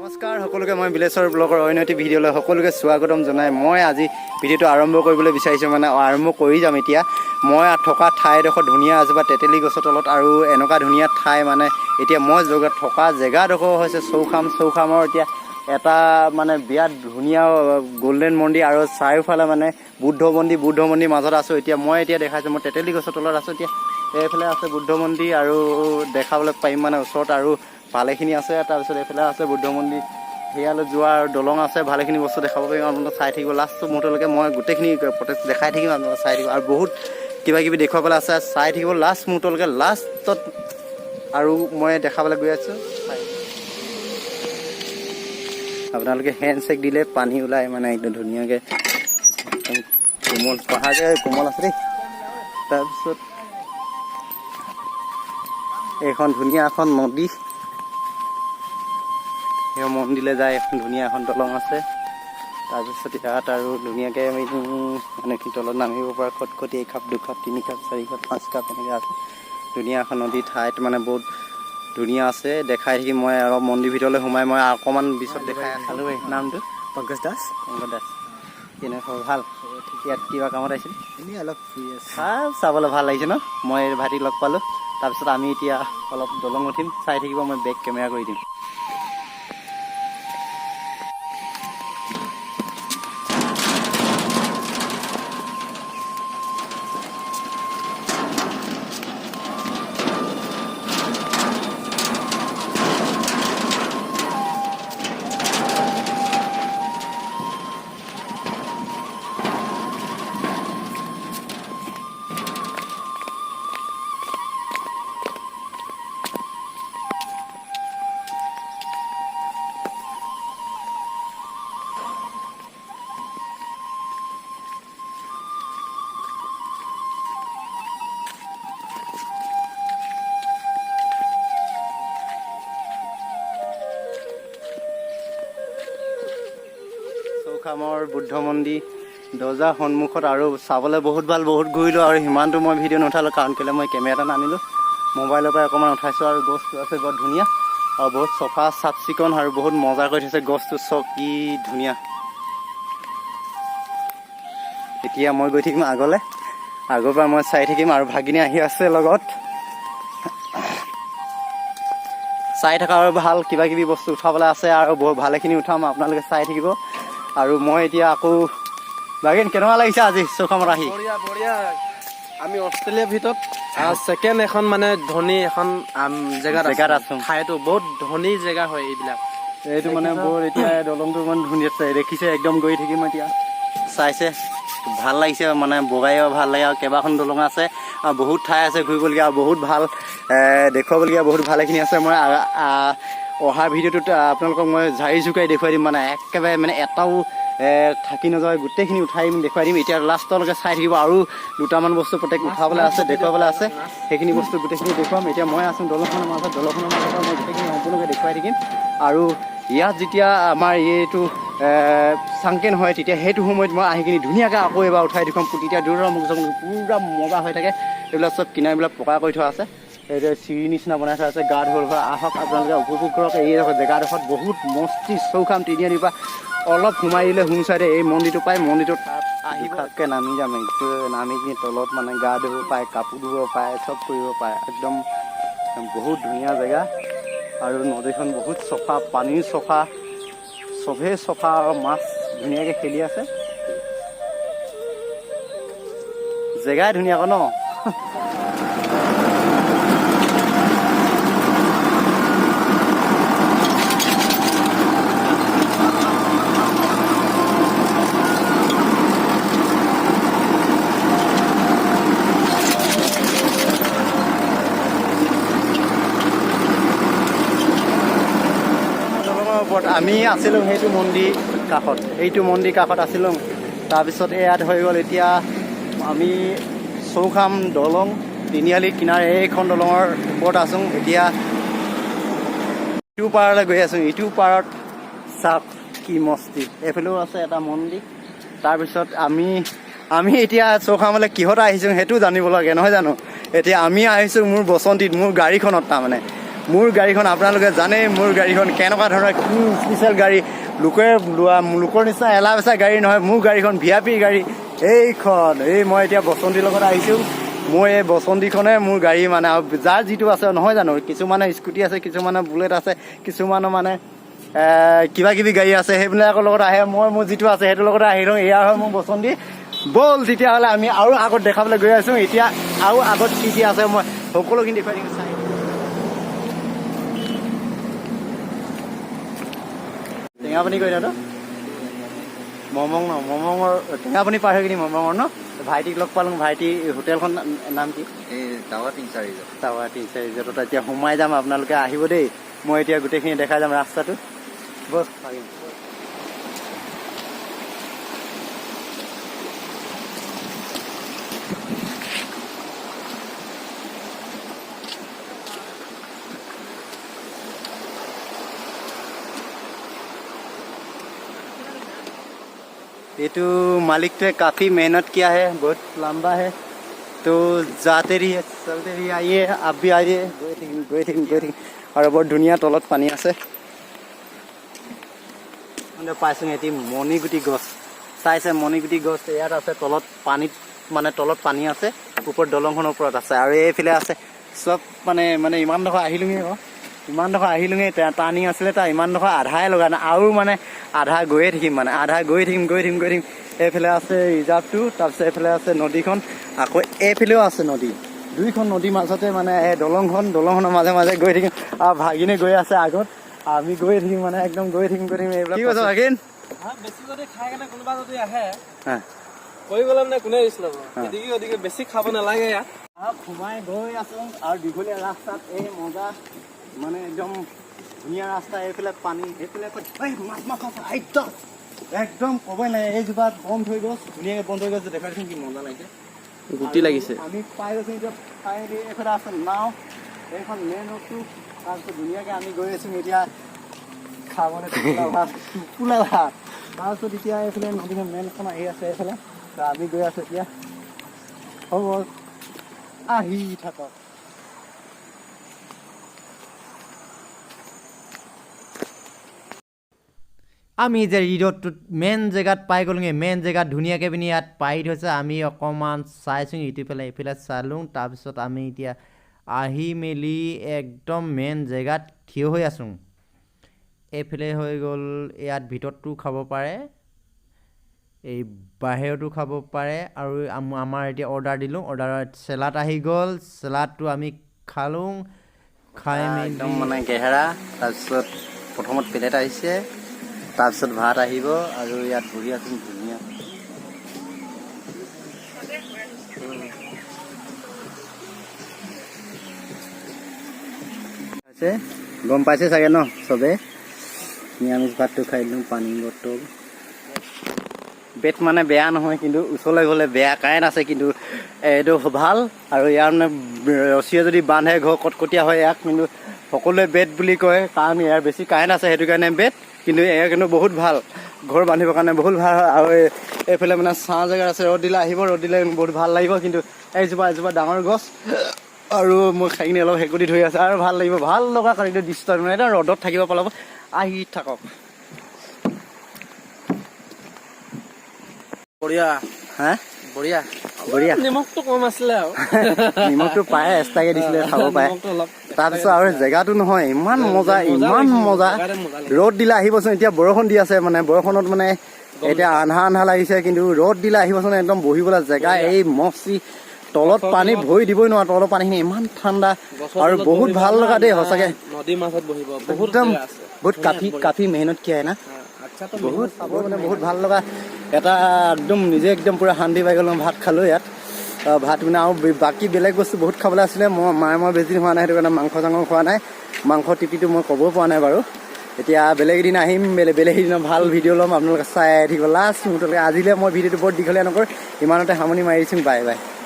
নমস্কাৰ সকলোকে, মই বিলেশ্বৰ ব্লগৰ অন্য এটি ভিডিঅ'লৈ সকলোকে স্বাগতম জনাই মই আজি ভিডিঅ'টো আৰম্ভ কৰিবলৈ বিচাৰিছোঁ, মানে আৰম্ভ কৰি যাম। এতিয়া মই থকা ঠাইডোখৰ ধুনীয়া এজোপা তেতেলী গছৰ তলত আৰু এনেকুৱা ধুনীয়া ঠাই। মানে এতিয়া মই জেগাত থকা জেগাডোখৰ হৈছে চৌখাম। চৌখামৰ এতিয়া এটা মানে বিৰাট ধুনীয়া গল্ডেন মন্দিৰ আৰু চাৰিওফালে মানে বুদ্ধ মন্দিৰ, বুদ্ধ মন্দিৰ মাজত আছোঁ এতিয়া মই। এতিয়া দেখাইছোঁ, মই তেতেলী গছৰ তলত আছোঁ। এতিয়া এইফালে আছে বুদ্ধ মন্দিৰ আৰু দেখাবলৈ পাৰিম মানে ওচৰত আৰু ভালেখিনি আছে। তাৰপিছত এইফালে আছে বুদ্ধ মন্দিৰ, সেয়ালৈ যোৱা আৰু দলং আছে। ভালেখিনি বস্তু দেখাব পাৰিম, আপোনালোকে চাই থাকিব। লাষ্ট মুহূৰ্তলৈকে মই গোটেইখিনি প্ৰটেক্ট দেখাই থাকিম, আপোনালোকে চাই থাকিব। আৰু বহুত কিবা কিবি দেখুৱাবলৈ আছে, চাই থাকিব লাষ্ট মুহূৰ্তলৈকে। লাষ্টত আৰু মই দেখাবলৈ গৈ আছোঁ, চাই আপোনালোকে। হেণ্ডশ্বেক দিলে পানী ওলাই, মানে একদম ধুনীয়াকৈ একদম কোমল পাহাৰ যে কোমল আছে দেই। তাৰপিছত এইখন ধুনীয়া এখন নদী, সেই মন্দিৰলৈ যায় এখন ধুনীয়া এখন দলং আছে। তাৰপিছত ইয়াত আৰু ধুনীয়াকৈ আমি মানে কি তলত নামিব পৰা খটখটি, এখাপ, দুখাপ, তিনি খাপ, চাৰি খাপ, পাঁচ খাপ এনেকৈ আছে। ধুনীয়া এখন নদী ঠাইত মানে বহুত ধুনীয়া আছে। দেখাই থাকিম মই অলপ মন্দিৰ ভিতৰলৈ সোমাই মই অকণমান পিছত দেখাই আছিলোঁ। এই নামটো? পংকজ দাস। পংকজ দাস। কেনে খবৰ, ভাল? ইয়াত কিবা কামত আহিছিল? এনেই অলপ ফুৰি আছোঁ। চাবলৈ ভাল লাগিছে ন? মই ভাইটিক লগ পালোঁ। তাৰপিছত আমি এতিয়া অলপ দলং উঠিম, চাই থাকিব, মই বেক কেমেৰা কৰি দিম। চৌখামৰ বুদ্ধ মন্দিৰ দৰ্জাৰ সন্মুখত আৰু চাবলৈ বহুত ভাল। বহুত ঘূৰিলোঁ আৰু সিমানটো মই ভিডিঅ' নুঠালোঁ, কাৰণ কেলৈ মই কেমেৰা এটা নানিলোঁ, মোবাইলৰ পৰা অকণমান উঠাইছোঁ। আৰু গছটো আছে বৰ ধুনীয়া আৰু বহুত চফা চাফ চিকুণ আৰু বহুত মজা কৰি থৈছে গছটো। চব কি ধুনীয়া। এতিয়া মই গৈ থাকিম আগলৈ, আগৰ পৰা মই চাই থাকিম আৰু ভাগিনী আহি আছে লগত। চাই থকা আৰু ভাল কিবা কিবি বস্তু উঠাবলৈ আছে আৰু বহুত ভালেখিনি উঠাম, আপোনালোকে চাই থাকিব। আৰু মই এতিয়া আকৌ ভাগিন, কেনেকুৱা লাগিছে আজি চৌখামত আহি? বঢ়িয়া বঢ়িয়া। আমি অষ্ট্ৰেলিয়াৰ ভিতৰত ছেকেণ্ড এখন মানে ধনী এখন জেগাত জেগাত আছো। ঠাইতো বহুত ধনী জেগা হয় এইবিলাক। এইটো মানে বৰ এতিয়া দলংটো ইমান ধুনীয়া আছে, দেখিছে? একদম গৈ থাকিম এতিয়া। চাইছে, ভাল লাগিছে, মানে বগাইও ভাল লাগে। আৰু কেইবাখন দলং আছে আৰু বহুত ঠাই আছে ঘূৰিবলগীয়া আৰু বহুত ভাল দেখুৱাবলগীয়া বহুত ভালেখিনি আছে। মই অহা ভিডিঅ'টোত আপোনালোকক মই ঝাৰি জোকাৰি দেখুৱাই দিম, মানে একেবাৰে মানে এটাও থাকি নাযায়, গোটেইখিনি উঠাই দেখুৱাই দিম। এতিয়া লাষ্টলৈকে চাই থাকিব। আৰু দুটামান বস্তু প্ৰত্যেক উঠাবলৈ আছে, দেখুৱাবলৈ আছে, সেইখিনি বস্তু গোটেইখিনি দেখুৱাম। এতিয়া মই আছোঁ দলংখনৰ মাজত। দলংখনৰ মাজৰ পৰা মই গোটেইখিনি সম্পূৰ্ণকৈ দেখুৱাই থাকিম। আৰু ইয়াত যেতিয়া আমাৰ এইটো চাংকেন হয়, তেতিয়া সেইটো সময়ত মই আহি কিনি ধুনীয়াকৈ আকৌ এবাৰ উঠাই দেখুৱাম। তেতিয়া দূৰৰ মুখ চুখ পূৰা মজা হৈ থাকে। এইবিলাক চব কিনাৰবিলাক পকা কৰি থোৱা আছে, এইটো চিৰি নিচিনা বনাই থোৱা আছে। গা ধুব আহক আপোনালোকে, উপভোগ কৰক। এই জেগাডোখৰত বহুত মস্তি। চৌখাম তিনিআলিৰ পৰা অলপ সোমাই দিলে সোঁ চাইডে এই মন্দিৰটো পায়। মন্দিৰটোত আহিবকৈ নামি যাম। এইটো নামি কিনি তলত মানে গা ধুব পায়, কাপোৰ ধুব পায়, চব কৰিব পাৰে। একদম বহুত ধুনীয়া জেগা আৰু নদীখন বহুত চফা, পানীও চফা, চবেই চফা আৰু মাছ ধুনীয়াকৈ খেলি আছে। জেগাই ধুনীয়া আকৌ ন? দলঙৰ ওপৰত আমি আছিলোঁ, সেইটো মন্দিৰ কাষত, এইটো মন্দিৰ কাষত আছিলোঁ। তাৰপিছত ইয়াত হৈ গ'ল। এতিয়া আমি চৌখাম দলং তিনিআলি কিনাৰ এইখন দলঙৰ ওপৰত আছোঁ। এতিয়া ইটো পাৰলৈ গৈ আছোঁ। ইটো পাৰত চাওক কি মস্তি। এইফালেও আছে এটা মন্দিৰ। তাৰপিছত আমি এতিয়া চৌখামলৈ কিহত আহিছোঁ সেইটো জানিব লাগে, নহয় জানো? এতিয়া আমি আহিছোঁ মোৰ বসন্তীত, মোৰ গাড়ীখনত। তাৰমানে মোৰ গাড়ীখন আপোনালোকে জানেই, মোৰ গাড়ীখন কেনেকুৱা ধৰণৰ, কি স্পেচিয়েল গাড়ী। লোকে লোৱা লোকৰ নিচিনা এলা বেচা গাড়ী নহয়, মোৰ গাড়ীখন ভিআইপি গাড়ী এইখন। এই মই এতিয়া বসন্তীৰ লগত আহিছোঁ। মোৰ এই বসন্তীখনে মোৰ গাড়ী মানে, আৰু যাৰ যিটো আছে নহয় জানো, কিছুমানে স্কুটি আছে, কিছুমানৰ বুলেট আছে, কিছুমানৰ মানে কিবা কিবি গাড়ী আছে, সেইবিলাকৰ লগত আহে। মই মোৰ যিটো আছে সেইটোৰ লগতে আহিলোঁ। এয়া হয় মোৰ বসন্তী। ব'ল তেতিয়াহ'লে আমি আৰু আগত দেখাবলৈ গৈ আছোঁ। এতিয়া আৰু আগত কি কি আছে মই সকলোখিনি দেখুৱাই দিম, চাই। টেঙা পানী কৈ তো মমং ন, মমঙৰ টেঙা পানী পাৰ হৈ কিনি মমঙৰ ন। ভাইটিক লগ পালোঁ। ভাইটি, হোটেলখন নাম কি? এই টাৱা তিনিচা ৰিজৰ্ট। টাৱা তিনিচা ৰিজৰ্টত এতিয়া সোমাই যাম, আপোনালোকে আহিব দেই। মই এতিয়া গোটেইখিনি দেখাই যাম ৰাস্তাটো। বছ পাৰিম। এইটো मालिक काफ़ी मेहनत किया है, बहुत लंबा है, तो जाते रहिए, चलते रहिए। आइए, आप भी आइए। গৈ থাকিম, গৈ থাকিম, গৈ থাকিম। আৰু বৰ ধুনীয়া তলত পানী আছে। মানে পাইছোঁ এটি মণিগুটি গছ, চাইছে? মণিগুটি গছ ইয়াত আছে তলত পানীত, মানে তলত পানী আছে, ওপৰত দলংখনৰ ওপৰত আছে আৰু এইফালে আছে চব। মানে মানে ইমানডোখৰ আহিলোঙে আকৌ, ইমানডোখৰ আহিলোঙে, টাৰ্ণিং আছিলে তাৰ ইমানডোখৰ আধাই লগা নাই আৰু, মানে আধা গৈয়ে থাকিম, মানে আধা গৈ থাকিম, গৈ থাকিম, গৈ থাকিম। এইফালে আছে ৰিজাৰ্ভটো, তাৰপিছত এইফালে আছে নদীখন, আকৌ এইফালেও আছে নদী। দুইখন নদীৰ মাজতে মানে এই দলংখন, দলংখনৰ মাজে মাজে গৈ থাকিম। আৰু ভাগিনে গৈ আছে আগত, আমি গৈ থাকিম, মানে একদম গৈ থাকিম, গৈ থাকিম। এইবিলাক কি কৈছ ভাগিন? বেছি যদি খাই কেনে কোনোবা যদি আহে হা। কৰি গ'লে মানে কোনে ৰিস্ক ল'ব? এদিকে ওদিকে বেছি খাব নালাগে ইয়াত। সোমাই গৈ আছো আৰু দীঘলীয়া ৰাস্তাত এই মজা, মানে একদম ধুনীয়া ৰাস্তা। এইফালে পানী, এইফালে এই মাছ, মাছ মাছ, একদম একদম ক'বই নাই। এইজোপা বন্ধ হৈ গছ, ধুনীয়াকৈ বন্ধ হৈ গৈছে। দেখুৱাইচোন কি মজা লাগিছে। গুটি লাগিছে। আমি পাই গৈছো এতিয়া ফাইনেলি। এইফালে আছে নাও, এইখন মেইন ৰোডটো। তাৰপিছত ধুনীয়াকৈ আমি গৈ আছো এতিয়া খাবলৈ টোপোলা ভাত, টোপোলা ভাত। তাৰপিছত এতিয়া এইফালে নদীখন মেইনখন আহি আছে এইফালে। তো আমি গৈ আছো এতিয়া। হ'ব, আহি থাকক। আমি যে ৰিজৰ্টটোত মেইন জেগাত পাই গ'লোগৈ। মেইন জেগাত ধুনীয়াকৈ পিনি ইয়াত পাৰি থৈছে। আমি অকণমান চাইছোঁ, ইটো পেলাই ইফালে চালোঁ। তাৰপিছত আমি এতিয়া আহি মেলি একদম মেইন জেগাত থিয় হৈ আছোঁ। এইফালে হৈ গ'ল, ইয়াত ভিতৰতো খাব পাৰে, এই বাহিৰতো খাব পাৰে। আৰু আমাৰ এতিয়া অৰ্ডাৰ দিলোঁ, অৰ্ডাৰত চেলাড আহি গ'ল। চেলাডটো আমি খালোঁ, খাই মেলি একদম মানে গেহেৰা। তাৰপিছত প্ৰথমত প্লেট আহিছে, তাৰপিছত ভাত আহিব। আৰু ইয়াত বহি আছো ধুনীয়া। আছে, গম পাইছে চাগে ন চবে। নিৰামিষ ভাতটো খাই দিলোঁ, পানী বটল। বেট মানে বেয়া নহয়, কিন্তু ওচৰলৈ গ'লে বেয়া। কাৰেণ্ট আছে কিন্তু এইটো ভাল। আৰু ইয়াৰ মানে ৰছীয়ে যদি বান্ধে ঘৰ কটকটীয়া হয়। ইয়াক কিন্তু সকলোৱে বেট বুলি কয়, কাৰণ ইয়াৰ বেছি কাৰেণ্ট আছে, সেইটো কাৰণে বেট। কিন্তু এয়াৰ কিন্তু বহুত ভাল, ঘৰ বান্ধিবৰ কাৰণে বহুত ভাল হয়। আৰু এইফালে মানে ছাঁ জেগাত আছে, ৰ'দ দিলে আহিব, ৰ'দ দিলে বহুত ভাল লাগিব। কিন্তু এইজোপা এজোপা ডাঙৰ গছ আৰু মই খাই কিনি অলপ হেকুটি ধৰি আছে আৰু ভাল লাগিব। ভাল লগা কিন্তু দৃশ্য, মানে একদম ৰ'দত থাকিব পাব। আহি থাকক। বঢ়িয়া। হা। বঢ়িয়া। বঢ়িয়া। নিমখটো কম আছিলে আৰু। নিমখটো পায়, এক্সট্ৰাকে দিছিলে, খাব পাৰে। নিমখটো অলপ। তাৰপিছত আৰু জেগাটো নহয় ইমান মজা, মজা ইমান লাগিছে, মজা। জেগাতে মজা লাগিছে। ৰ'দ দিলে আহিবচোন। এতিয়া বৰষুণ দি আছে, মানে বৰষুণত মানে এতিয়া আন্ধা আন্ধা লাগিছে, কিন্তু ৰ'দ দিলে আহিবচোন, একদম বহিবলৈ জেগা এই মস্তি। তলত গছৰ পানী তলত- ভৰি দিবই নোৱাৰো, তলৰ পানীখিনি ইমান ঠাণ্ডা। গছৰ আৰু তলত বহুত বহিব ভাল লগা দেই না, সঁচাকে। নদীৰ মাজত বহিব বহুত একদম জেগা আছে। বহুত ধুনীয়া, কাফি বঢ়িয়া। কাফি মেহনত কিয়া है না। আচ্ছা তো বহুত চাব, মানে বহুত ভাল লগা এটা, একদম নিজে একদম পূৰা শান্তি পাই গ'লো। ভাত খালোঁ ইয়াত। ভাত মানে আৰু বাকী বেলেগ বস্তু বহুত খাবলৈ আছিলে। মই মায়ে মই বেছি দিন হোৱা নাই, সেইটো কাৰণে মাংস চাংস খোৱা নাই। মাংস তৃপ্তিটো মই ক'বও পৰা নাই বাৰু। এতিয়া বেলেগ এদিন আহিম, বেলেগ বেলেগ এদিনৰ ভাল ভিডিঅ' ল'ম, আপোনালোকে চাই থাকিব লাষ্ট মুহূৰ্তলৈকে। আজিলৈ মই ভিডিঅ'টো বৰ দীঘলীয়া নকৰোঁ, ইমানতে সামৰণি মাৰিছোঁ। Bye bye.